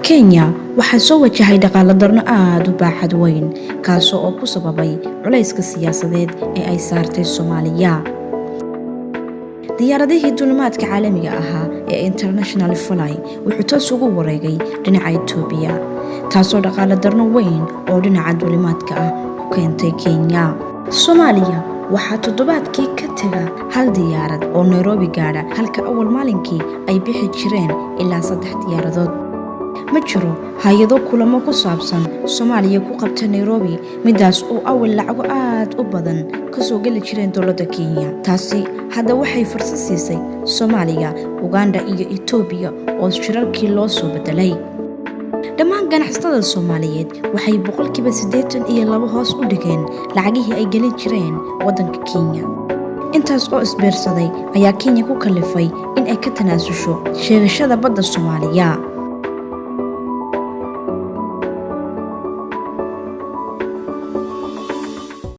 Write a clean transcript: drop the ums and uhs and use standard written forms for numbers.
Kenya waxaa soo wajahay dhaqaalo darno aada u baaxad weyn, kaasoo oo ku sababay culayska siyaasadeed ee ay saartay Soomaaliya. Diyaaradihii duulimaadka caalamiga ahaa ee international fly wuxuu toos ugu wareegay dhinaca Itoobiya, taasoo dhaqaalo darno weyn oo dhinaca duulimaadka ah ku keentay Kenya. Soomaaliya waxaa toddobaadkii ka taga hal diyaarad oo Nairobi gaadha, halka awal maalinkii ay bixi jireen ilaa saddex diyaaradood. Ma jiro hay-ado kulamo ku saabsan Soomaaliya ku qabta Nairobi, midaas oo awal lacago aada u badan kasoo geli jireen dowladda Kenya. Taasi hadda waxay fursad siisay Soomaaliya, Uganda iyo Itoobiya oo shirarkii loo soo bedelay. Dhammaan ganacsatada Soomaaliyeed waxay 82% hoos u dhigeen lacagihii ay gelin jireen waddanka Kenya. Intaas oo isbiirsaday ayaa Kenya ku kalifay in ay ka tanaasusho sheegashada badda Soomaaliya.